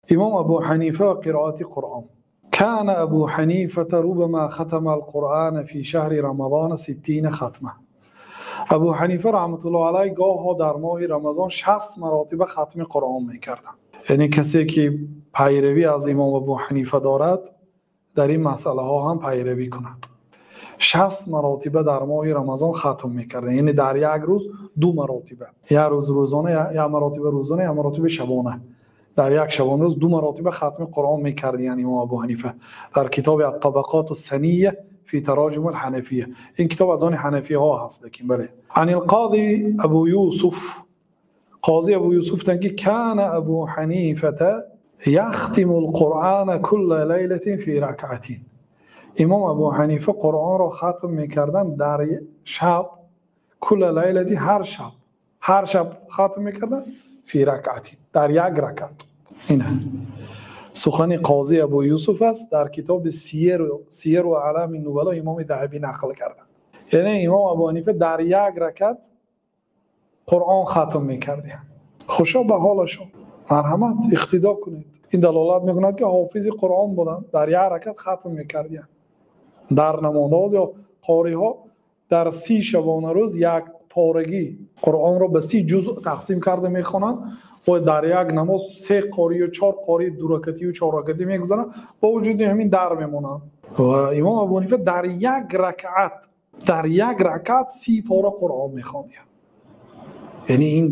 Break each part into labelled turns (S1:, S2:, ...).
S1: Имом Абу Ҳанифа ва қироати Қуръон. كان أبو حنيفة ربما ختم القرآن في شهر رمضان 60 ختمة. Абу Ҳанифа раҳматуллоҳ алайҳ гоҳҳо дар моҳи Рамазон 60 маротиба хатми Қуръон мекарданд. Яъне касе ки пайравӣ аз имом Абу Ҳанифа дорад, дар ин масъалаҳо ҳам пайравӣ кунад. 60 маротиба дар моҳи Рамазон хатм мекарданд. Яъне дар як рӯз ду маротиба. Як рӯз рӯзона, як маротиба рӯзона, як маротиба шабона. Дар як шабонарӯз ду маротиба хатми Қуръон мекарданд имом Абу Ҳанифа. Дар китоби ат-Табақот ас-Санийя фи тароҷум ал-Ҳанафия. Ин китоб аз они ҳанафиҳо ҳаст, лекин бале. Ан ал-Қози Абу Юсуф, Қози Абу Юсуф гуфтанд ки кана Абу Ҳанифата яхтиму ал-Қуръана кулла лайлатин фи ракъатин. Имом Абу Ҳанифа Қуръонро хатм мекарданд дар шаб, кулла лайлатин, ҳар шаб, ҳар шаб хатм мекарданд, фи ракъатин, дар як ракъат. Ина сухани Қози Абу Юсуф аст, дар китоби Сияру аълами нубало имоми Заҳабӣ нақл карданд. Яъне имом Абу Ҳанифа дар як ракъат Қуръон хатм мекарданд. Хушо ба ҳолашон, марҳамат, иқтидо кунед. Ин далолат мекунад ки ҳофизи Қуръон буданд, дар як ракъат хатм мекарданд. Дар намозҳо ё қориҳо дар 30 шабонарӯз як порагӣ Қуръонро ба 30 ҷузъ тақсим карда мехонанд. Бояд дар як намоз 3 қори ё 4 қори ду ракатӣ ё 4 ракатӣ мегузаранд, бо вуҷуди ҳамин дар мемонанд. Ва имом Абу Ҳанифа дар як ракъат, дар як ракъат 30 пора Қуръон мехонд. Яъне ин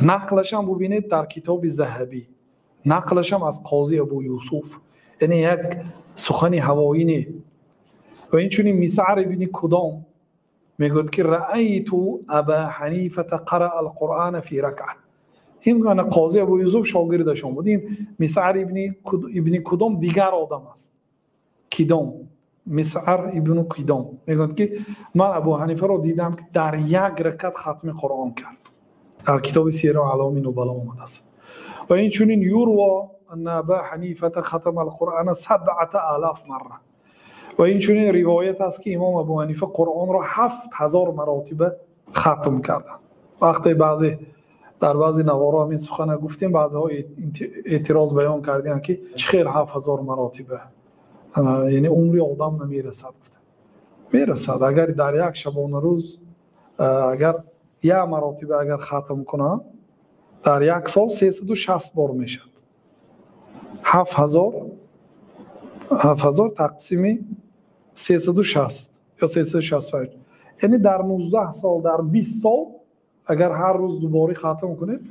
S1: нақлаш ҳам бубинед дар китоби Заҳабӣ, нақлаш ҳам аз Қози Абу Юсуф, яъне як сухани ҳавоӣ не. Ва инчунин Мисъар ибни Кудом мегӯяд ки раайту Аба Ҳанифата қараа ал-Қуръана фи ракъа. Ин Қози Абу Юсуф шогирдашон буд. Ин Мисъар ибни Кудом дигар одам аст. Кидом, Мисъар ибну Кидом мегӯяд ки ман Абу Ҳанифаро дидам ки дар як ракъат хатми Қуръон кард. Дар китоби Сияру аълами нубало омадааст. Ва инчунин юрва анна Аба Ҳанифата хатама ал-Қуръана 7000 марра. Ва инчунин ривоят аст ки имом Абу Ҳанифа Қуръонро 7000 маротиба хатм карданд. Вақте баъзе дар баъзе наворо ҳамин сухана гуфтем, баъзеҳо эътироз баён карданд ки чӣ хел 7000 маротиба, яъне умри одам намерасад. Гуфтанд мерасад, агар дар як шабонарӯз агар як маротиба агар хатм кунанд, дар як сол 360 бор мешавад. 7000 тақсими 360 ё 365, яъне дар 19 сол, дар 20 сол агар ҳар рӯз дубора хатм кунед,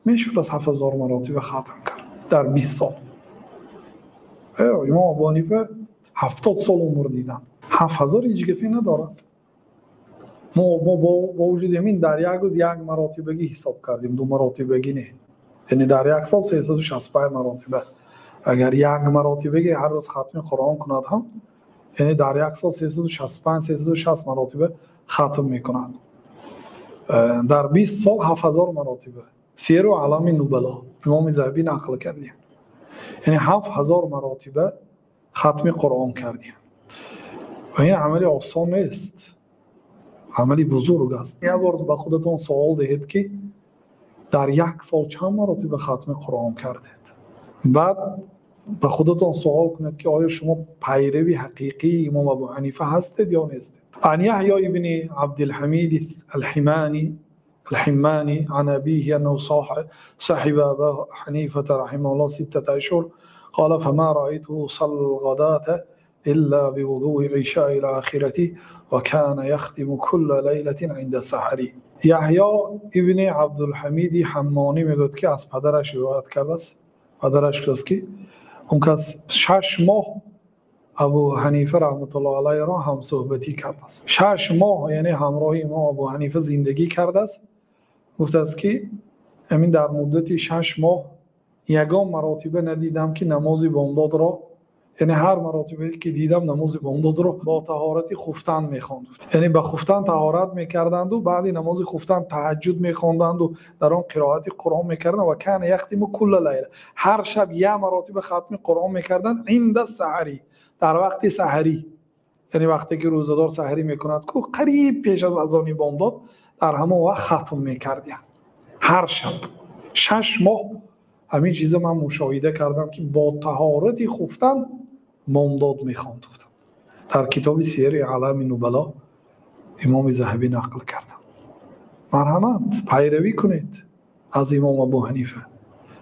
S1: мешавад аз 7000 маротиба хатм кард дар 20 сол. Имом Абу Ҳанифа 70 сол умр диданд, 7000 ҳеҷ гапе надорад. Мо бо вуҷуди ҳамин дар як рӯз як маротибагӣ ҳисоб кардем, ду маротибагӣ не. Яъне дар як сол 365 маротиба агар як маротибагӣ ҳар рӯз хатми Қуръон кунад ҳам, яъне дар як сол 365 360 маротиба хатм мекунад. Дар 20 сол 7000 маротиба. Сияру аълами нубало имоми Заҳабӣ нақл кардем. Яъне 7000 маротиба хатми Қуръон кардем. Ва ин амали осон нест, амали бузург аст. Як бор ба худатон суол диҳед ки дар як сол чанд маротиба хатми Қуръон кардед. Баъд ба худатон суол кунед ки оё шумо пайрави ҳақиқии имом Абу Ҳанифа ҳастед ё нестед. Ан Яҳё ибни Абдилҳамид الحماني عن أبيه أنه صاحب أبا حنيفة رحمه الله 6 أشهر قال فما رأيته صلى الغداة إلا بوضوء عشاء الآخرة وكان يختم كل ليلة عند السحر. یحیی ابن عبدالحمید حمانی میگوید که از پدرش روایت کرده است. پدرش گفت که اون کس 6 ماه ابو حنیفه رحمت الله علیه را هم صحبتی کرده است. 6 ماه یعنی همراه امام ابو حنیفه زندگی کرده است. گفت است که همین در مدت 6 ماه یگان مراتبه ندیدم که نماز بامداد را، یعنی هر مراتبه که دیدم نماز بامداد را با طهارت خفتن میخواند. یعنی با خفتن طهارت میکردند و بعد نماز خفتن تهجد میخواندند و در آن قرائت قرآن میکردند و کان یختم کل لیله، هر شب یک مراتب ختم قرآن میکردند عند السحری، در وقت سحری، یعنی وقتی که روزه‌دار سحری میکند که قریب پیش از اذان بامداد در همان وقت ختم میکردند هر شب. 6 ماه Ҳамин чиза ман мушоҳида кардам, ки бо таҳорати хуфтан бомдод мехонд. Дар китоби Сияри аълами нубало имоми Заҳабӣ нақл кардам. Марҳамат, пайравӣ кунед аз имом Абу Ҳанифа.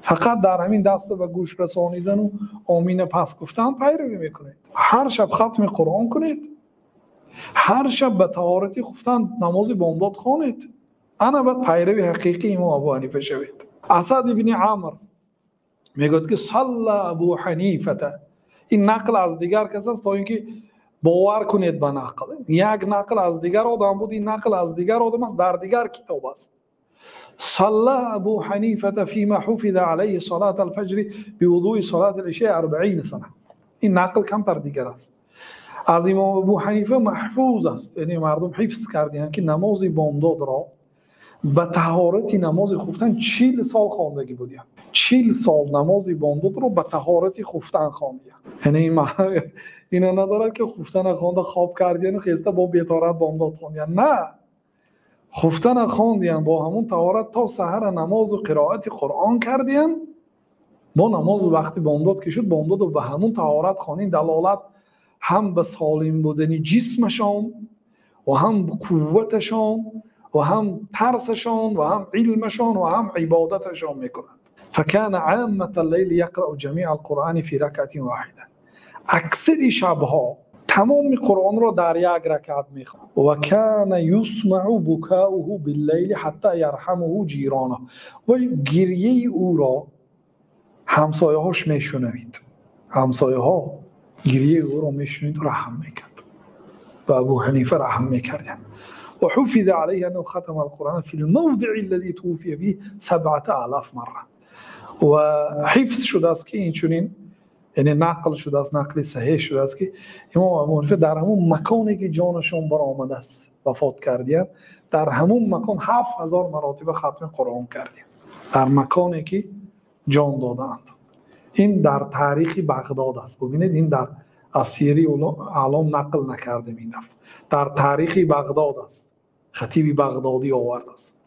S1: Фақат дар ҳамин даста ба гӯш расонидану омина пас гуфтан пайравӣ мекунед. Ҳар шаб хатми Қуръон кунед, ҳар шаб ба таҳорати хуфтан намози бомдод хонед. Ана баъд пайрави ҳақиқии имом Абу Ҳанифа шавед. Асад ибни Амр мегӯяд, ки салла Абу Ҳанифата. Ин нақл аз дигар кас аст, то ин ки бовар кунед ба нақл. Як нақл аз дигар одам буд, ин нақл аз дигар одам аст, дар дигар китоб аст. صلى أبو حنيفة فيما حفظ عليه صلاة الفجر بوضوء صلاة العشاء 40 سنة. این نقل کمتر دیگر است. از امام ابو حنیفه محفوظ است، یعنی مردم حفظ کردند که نماز بامداد را به طهارت نماز خفتن 40 سال خواندگی بودیم. 40 سال نماز بامداد را به طهارت خفتن خواندیم. یعنی اینا ندارد که خفتن خوانده خواب کردین و خسته با بی‌طهارت بامداد خواندین. نه، خفتن خواندین با همون طهارت تا سحر نماز و قرائت قرآن کردین. با نماز وقتی بامداد که شد بامداد و به همون طهارت خواندین. دلالت هم به سالم بودن جسمشان و هم قوتشان و هم ترسشان و هم علمشان و هم عبادتشان میکنند. فكان عامة الليل يقرأ جميع القرآن في ركعة واحدة. اکثر شبها تمام قرآن را در یک رکعت میخواند. و كان يسمع بكاؤه بالليل حتى يرحمه جیرانه. و گریه او را همسایه هاش میشنوید. همسایه ها گریه او را میشنید و رحم میکرد. به ابو حنیفه رحم میکردن. وحفظ عليه أنه ختم القرآن في الموضع الذي توفي فيه 7000 مرة. و حفظ شده است که این چنین، یعنی نقل شده است، نقل صحیح شده است که امام ابو حنیفه در همون مکانی که جانشون بر آمده است وفات کردند، در همون مکان 7000 مراتب ختم قرآن کردند، در مکانی که جان دادند. این در تاریخ بغداد است. ببینید این در از سیری اعلام نقل نکردیم، این دفعه در تاریخ بغداد است، خطیب بغدادی آورده است.